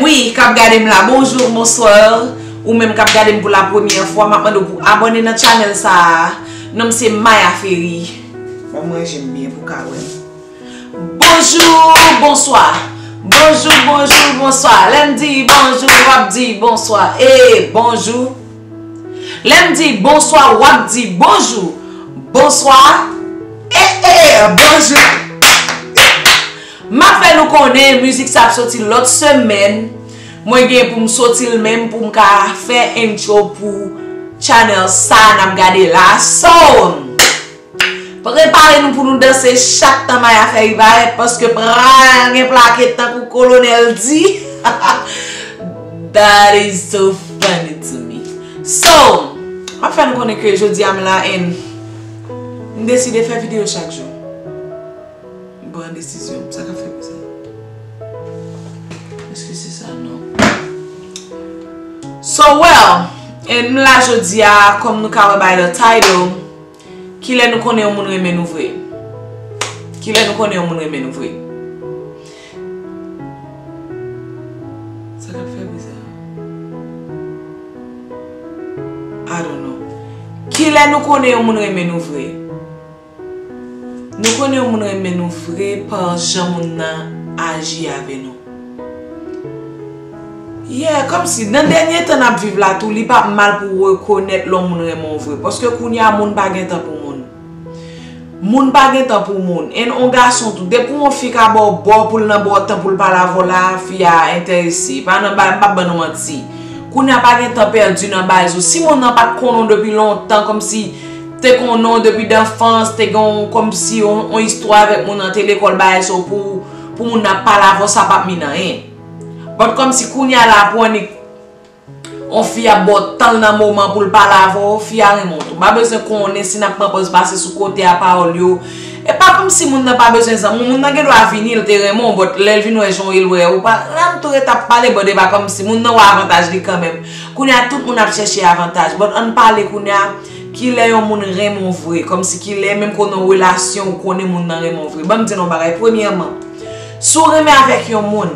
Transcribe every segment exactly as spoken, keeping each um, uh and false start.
Wi, k ap gade m la, bonjou, bonswa. Ou menm k ap gade m pou la premyè fwa, m ap mande w pou abòne nan chanèl sa a. Non m se Maya Ferry. Ban m ranje m byen pou w ka wè m. Bonjou, bonswa. Bonjou, bonjou, bonswa. Lè m di bonjou, w ap di bonswa. E, bonjou. Lè m di bonswa, w ap di bonjou. Bonswa. E, e, bonjou. M ap fè nou konnen mizik sa ap soti lòt semèn. Mwen gen pou m soti l menm pou m ka fè intro pou channel sa n ap gade la. So, prepare nou pou nou danse chak tan Maya Ferry parèt, paske pral gen plaket tankou kolonèl di. That is so funny to me. So, m ap fè nou konnen ke jodi a m la and m deside fè videyo chak jou. M pran desizyon. Sa k ap fè m sa? Èske se sa? Non. So, well, and m la jodi a, kòm nou ka wè by the title, kilè nou konnen yon moun renmen nou vre? Kilè nou konnen yon moun renmen nou vre? Sa k ap fè bri sa? I don't know. Kilè nou konnen yon moun renmen nou vre? Nou konnen yon moun renmen nou vre pa jan moun nan aji avè nou. Yeah, kòmsi nan dènye tan n ap viv la tou, li p ap mal pou w rekonèt lè yon moun renmen w vre. Paske kounye a moun pa gen tan pou moun. Moun pa gen tan pou moun. And on gason tou, depi yon fi ka ba w bò pou l nan ba w tan pou l pale avè w la, fi a enterese. Pa nan ba, m p ap ban nou manti. Kounye a pa gen tan pèdi nan bagay sa. Si moun nan pa t konnen w depi lontan, kòmsi te konnen w depi danfans, te gen yon, kòmsi yon, yon istwa avèk moun nan, te lekòl bagay sa pou, pou moun nan pale avè w, sa p ap mean anyen. But kòmsi kounye a la pou annik yon fi ap ba w tan l nan moman pou l pale avè w, fi a renmen w tou. M pa bezwen konnen si n ap pran pòz pase sou kote a pawòl yo. E pa kòmsi moun nan pa bezwen zanmi w, moun nan gen dwa vini, l te renmen w, but lè l vin wè jan w ye l wè ou pa, la m tou ret ap pale, but e pa kòmsi moun nan wè avantaj li kanmenm. Kounye a, tout moun ap chèche avantaj, but ann pale kounye a, kilè yon moun renmen w vre, kòmsi kilè, menm ke w nan relasyon, ou konnen moun nan renmen w vre. Ban m di nou yon bagay, premyèman, si w renmen avèk yon moun,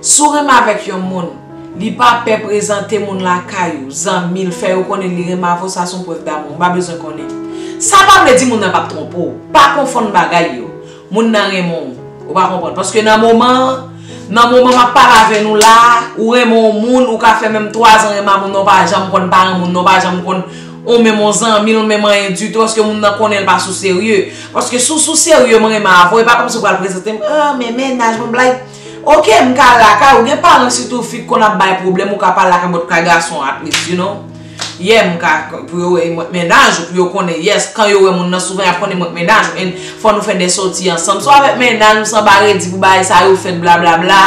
si w renmen avèk yon moun, li pa pè prezante moun lakay ou, zanmi l, fè yo konnen li renmen avè w, sa se yon prèv damou, m pa bezwen konnen. Sa pa vle di moun nan p ap twonpe w, pa konfonn bagay yo. Moun nan renmen w. Ou pa konprann. Paske nan moman, nan moman m ap pale avè nou la, ou renmen yon moun, ou ka fè menm twa zan renmen a moun nan, ou pa janm konn paran moun nan, ou pa janm konn ou menm yon zanmi l, ou menm anyen ditou, paske moun nan konnen l pa sou serye. Paske si w sou serye, m renmen avè w, e pa kòmsi w pral prezante m, ah, men mennaj mwen, blag. Oke, m ka lakay ou, gen paran sitou fi k konn ap bay pwoblèm, ou ka pale lakay, but kay gason at least, you know. Yeah, m ka, pou yo wè mwen k mennaj ou, pou yo konnen, yes, kan yo wè moun nan souvan, y ap konnen mwen k mennaj ou, and fò nou fè de sòti ansanm. Si w avèk mennaj ou, sanba redi pou bagay sa yo fèt, blablabla,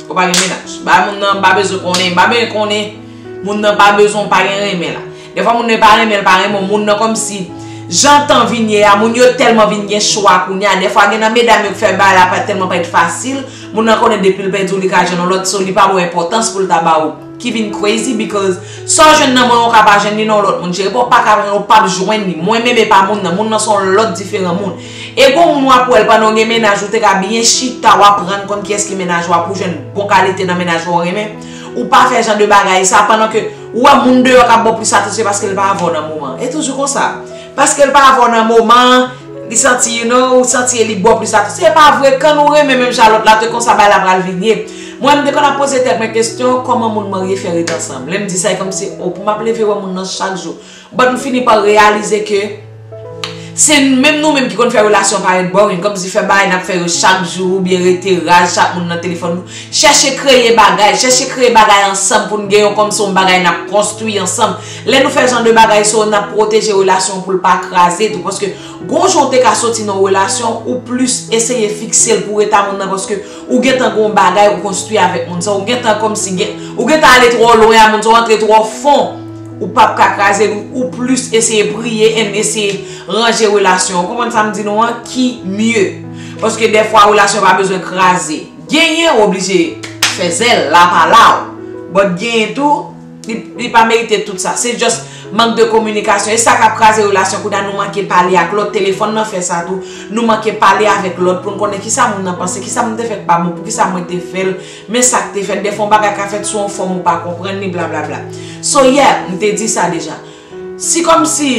ou pa gen mennaj. Bagay moun nan pa bezwen konnen, pa bezwen konnen, moun nan pa bezwen, ou pa gen renmen la. Dèfwa moun nan pa renmen l, pa renmen w, moun nan kòmsi, jan tan vin ye a, moun yo tèlman vin gen chwa kounye a, dèfwa gen nan medam yo k fè bagay la pa tèlman parèt fasil, moun nan konnen depi l pèdi w, li ka jwenn yon lòt, so li pa ba w enpòtans pou l ta ba w. Ki vin crazy because sa w jwenn nan mwen, ou ka pa jwenn li nan yon lòt moun. Jere pa w pa ka jwenn, ou p ap jwenn li. Mwen menm e pa moun nan. Moun nan se yon lòt diferan moun. E gon moun w ap wè l pandan w gen mennaj, ou te ka byen chita, w ap rann kont kiyès ki mennaj ou a, pou w jwenn bon kalite nan mennaj ou a w renmen. Ou pa fè jan de bagay sa, pandan ke ou wè moun deyò k ap ba w plis atansyon paske l pa avè w nan moman. E toujou konsa. Paske l pa avè w nan moman, li santi, you know, ou santi e li k ba w plis atansyon. Se pa vre, kan nou renmen menm jan lòt la, te konsa bagay la pral vin ye. Mwen, m te konn ap poze tèt mwen kesyon, kòman moun marye fè ret ansanm? Lè m di sa, e kòmsi, oh, pou m ap leve wè moun nan chak jou. But m fini pa reyalize ke se menm nou menm ki konn fè relasyon parèt boring, kòmsi fè bagay n ap fè yo chak jou, oubyen rete raz, chak moun nan telefòn nou. Chèche kreye bagay, chèche kreye bagay ansanm pou n gen yon kòmsi yon bagay n ap konstwi ansanm. Lè nou fè jan de bagay sa yo, n ap pwoteje relasyon an pou l pa kraze tou. Paske gon jou w te ka soti nan yon relasyon, ou plis eseye fikse l pou ret a moun nan, paske ou gentan gen yon bagay ou konstwi avèk moun sa, ou gentan kòmsi gen, ou gentan ale twò lwen a moun sa, ou antre twò fon, ou p ap ka kraze l, ou, ou plis eseye priye and eseye ranje relasyon an. Ou konprann sa m di nou an? Ki mye. Paske dèfwa relasyon pa bezwen kraze. Genyen, ou oblije fè zèl, la pa la w. But genyen tou, li, li pa merite tout sa. Se just Mank de kominikasyon, e sa k ap kraze relasyon. Kounye a nou manke pale ak lòt, telefòn nan fè sa tou. Nou manke pale avèk lòt pou n konnen kisa moun nan panse, kisa moun te fè k pa bon, poukisa mwen te fè l, men sa k te fèt. Dèfwa yon bagay ka fèt sou yon fòm ou pa konprann li, blablabla. So yeah, m te di sa deja. Si kòmsi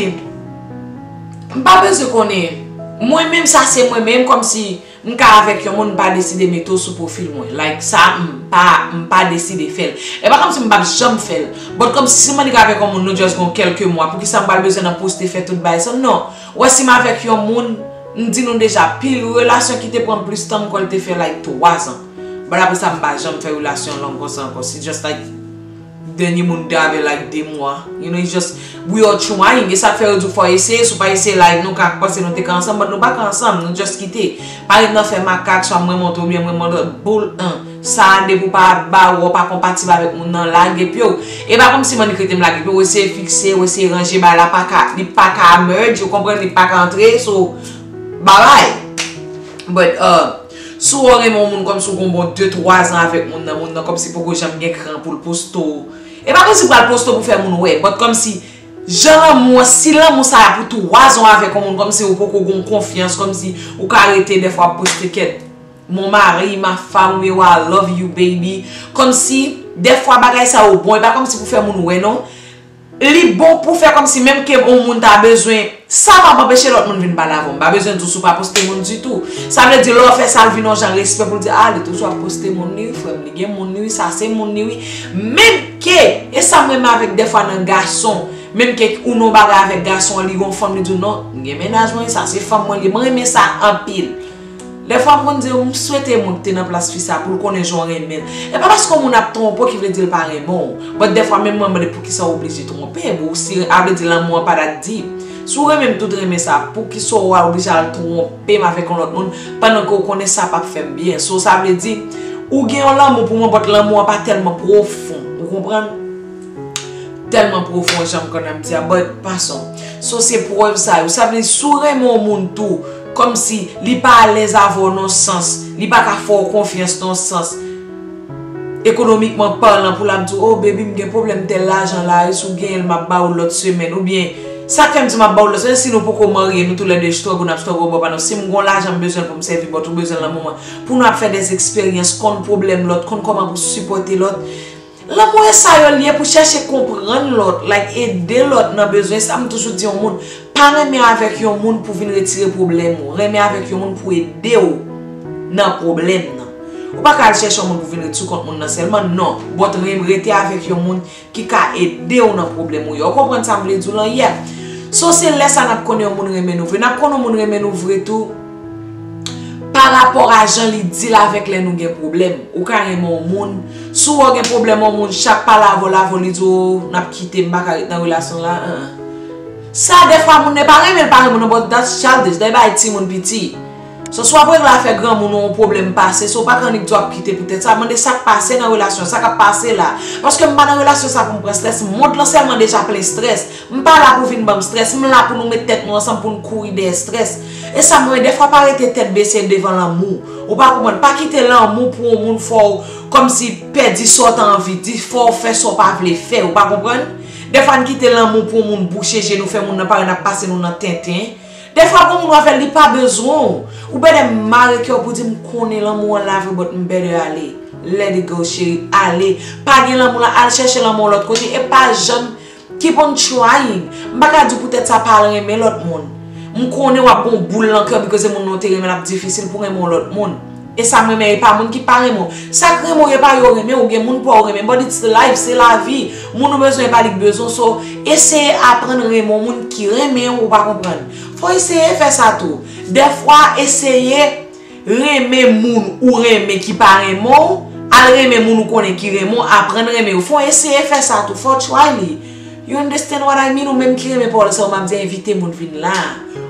m pa bezwen konnen, mwen menm sa se mwen menm, kòmsi m ka avèk yon moun, m pa deside mete w sou pwofil mwen. Like, sa, m pa, m pa deside fè l. E pa kòmsi m p ap janm fè l. But kòmsi si m annik avèk yon moun, nou just gon kèlke mwa, poukisa m pral bezwen nan poste, fè tout bagay sa? Non. Ou wè, si m avèk yon moun, m di nou deja, pi relasyon ki te pran m plis tan, m kwè l te fè, like, twa zan. But apre sa, m pa janm fè relasyon long konsa ankò. Se just, like, dènye moun m te avè, like, de mwa. You know, it's just, we are trying. E sa k fè yo di w fò eseye. Si w pa eseye, like, nou ka panse nou te ka ansanm, but nou pa ka ansanm, nou just kite. Pa ret nan fè makak, swa mwen monte oubyen mwen monte, boul, an. Sa a, depi w pa ba, ou pa konpatib avèk moun nan, lage pye w. E pa kòmsi m annik rete m lage pye w, ou eseye fikse, ou eseye ranje, bagay la pa ka, li pa ka merge, ou konprann, li pa ka antre, so, babay. But, uh, si w renmen yon moun, kòmsi w gon bon de twa zan avèk moun nan, moun nan kòmsi poko janm gen kran pou l poste w. E pa kòmsi pral poste w pou fè moun wè, but kòmsi jan lanmou an, si lanmou sa a pou twa zan w avèk yon moun, kòmsi ou poko gon konfyans, kòmsi ou ka rete dèfwa ap poste kèt, mon mari, ma femme, oubyen I love you, baby. Kòmsi, dèfwa bagay sa yo bon, e pa kòmsi pou fè moun wè, non. Li bon pou fè kòmsi menm ke yon moun ta bezwen, sa p ap anpeche lòt moun vin pale avè w. M pa bezwen di w si w pa poste moun ditou. Sa vle di lè w fè sa, l vin yon jan respè pou l di, a, li toujou ap poste moun li, wi, frè m, li gen moun li, wi, sa se moun li, wi. Menm ke, e sa m renmen avèk dèfwa nan gason, menm ke ou nan yon bagay avèk gason an, li gon fanm, li di w, non, m gen mennaj mwen, wi, sa se fanm mwen, li, m renmen sa anpil. Dèfwa m konn di yo, m swete moun ki te nan plas fi sa pou l konnen jan w renmen l. E pa paske yon moun ap twonpe w ki vle di l pa renmen w. But dèfwa menm mwen mande poukisa w oblije twonpe, bon, si a vle di lanmou an pa dat deep. Si w renmen m tout renmen sa, poukisa w oblije al twonpe m avèk yon lòt moun pandan ke w konnen sa p ap fè m byen? So sa vle di, ou gen yon lanmou pou mwen, but lanmou an pa tèlman pwofon. Ou konprann? Tèlman pwofon, jan m konn ap di a, but passons. So se prèv sa yo. Sa vle di, si w renmen yon moun tou, kòmsi li pa alèz avè w nan sans, li pa ka fè w konfyans nan sans, ekonomikman palan, pou l ap di w, oh, baby, m gen pwoblèm tèl lajan la, wi, si w genyen l, m ap ba w l lòt semèn, oubyen, sa k fè m di m ap ba w l lòt semèn, si nou poko marye, nou toulède struggle, n ap struggle bò pa nou, si m gon lajan m bezwen l pou m sèvi, but ou bezwen l nan moman, pou nou ap fè des eksperyans, konn pwoblèm lòt, konn kòman pou sipòte lòt. Lanmou e sa yo l ye, pou chèche konprann lòt, like, ede lòt nan bezwen. Sa m toujou di yon moun, pa renmen avèk yon moun pou vin retire pwoblèm ou. Renmen avèk yon moun pou ede w nan pwoblèm nan. Ou pa ka al chèche yon moun pou vin ret sou kont moun nan sèlman, non. But renmen rete avèk yon moun ki ka ede w nan pwoblèm ou yo. Ou konprann sa m vle di w lan, yeah. So se lè sa n ap konnen yon moun renmen nou vre. N ap konnen yon moun renmen nou vre tou pa rapò a jan li di l avèk lè nou gen pwoblèm. Ou ka renmen yon moun, si w wè w gen pwoblèm yon moun, chak pale avè w, l avè w, li di w, n ap kite, m pa ka ret nan relasyon la, an. Sa dèfwa moun nan pa renmen l, pa renmen w non, but that's childish, dèfwa bagay timoun piti. So si w ap regle afè granmoun ou yon pwoblèm pase, so w pa ka annik di w ap kite poutèt sa, mande sa k pase nan relasyon, sa k ap pase la. Paske m pa nan relasyon sa pou m pran strès, mond lan sèlman deja plen strès. M pa la pou vin ban m strès, m la pou nou met tèt nou ansanm pou n kouri dèyè strès. E sa m renmen, dèfwa pa rete tèt bese devan lanmou. Ou pa konprann, pa kite lanmou pou yon moun fè w kòmsi pèdi sa w ta anvi di, fè w fè sa w pa vle fè, ou pa konprann? Dèfwa n kite lanmou pou yon moun bouche je nou, fè moun nan parèt n ap pase nou nan tenten. Dèfwa gon moun w avè l, li pa bezwen w. Ou better mare kè w pou di, m konnen lanmou an la vre, but m better ale. Let it go, cheri, ale. Pa gen lanmou la, al chèche lanmou an lòt kote, e pa janm keep on trying. M pa ka di w poutèt sa pa al renmen lòt moun. M konnen w ap gon boul nan kè w, because se moun nan w te renmen l ap difisil pou renmen yon lòt moun. E sa m renmen, e pa moun ki pa renmen w. Sa k renmen w, e pa yo renmen w, gen moun pa w renmen. But it's life, se lavi. Moun ou bezwen, e pa li k bezwen w. So, eseye aprann renmen yon moun ki renmen w, ou pa konprann. Fò eseye fè sa tou. Dèfwa, eseye renmen moun ou renmen ki pa renmen w, al renmen moun ou konnen ki renmen w, aprann renmen yo. Fò eseye fè sa tou, fò try li. You understand what I mean? Ou menm ki renmen pawòl sa yo, m ap di envite moun vin la.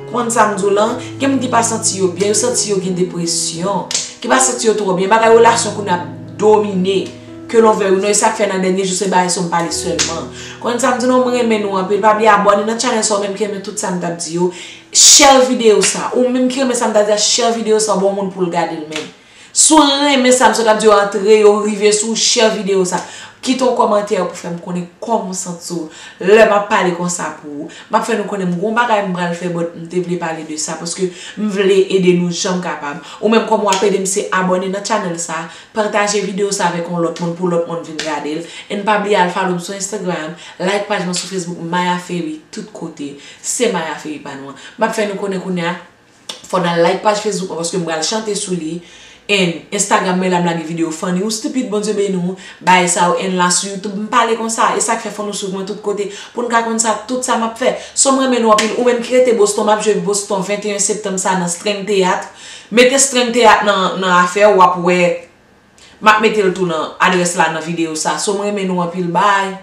Konprann sa m di w lan? Gen moun ki pa santi yo byen, yo santi yo gen depresyon, ki pa santi yo twò byen. Bagay relasyon kounye a ap domine, ke l on vè wi non, e sa k fè nan dènye jou se bagay sa yo m pale sèlman. Konprann sa m di w lan? M renmen nou anpil. Pa bliye abòne nan channel sa yo, ou menm ki renmen tout sa m t ap di yo. Share videyo sa. Ou menm ki renmen sa m ta di a, share videyo sa ba yon moun pou l gade l menm. Si w renmen sa m sot ap di yo, antre yo rive sou share videyo sa. Kite yon kòmantè pou fè m konnen kòman w santi w lè m ap pale konsa pou ou. M ap fè nou konnen m gon bagay m pral fè, but m te vle pale de sa paske m vle ede nou jan m kapab. Ou menm kòman w ap ede m se abòne nan channel sa, pataje videyo sa avèk yon lòt moun pou lòt moun vin gade l. And pa bliye al follow m sou Instagram, like paj mwen sou Facebook, Maya Ferry, tout kote. Se Maya Ferry pa nou an. M ap fè nou konnen kounye a, fò n al like paj Facebook mwen paske m pral chante sou li. And Instagram mwen la m lage videyo funny ou stupid, Bondye beni w. Bagay sa yo and la sou YouTube m pale konsa. E sa k fè fò nou swiv mwen tout kote pou n ka konn sa, tout sa m ap fè. So m renmen nou anpil. Ou menm ki rete Boston, m ap jwe Boston venteyen septanm sa nan Streng Teyat. Mete Streng Teyat nan, nan afè w, w ap wè. M ap mete l tou nan adrès la nan videyo sa. So m renmen nou anpil. Bye.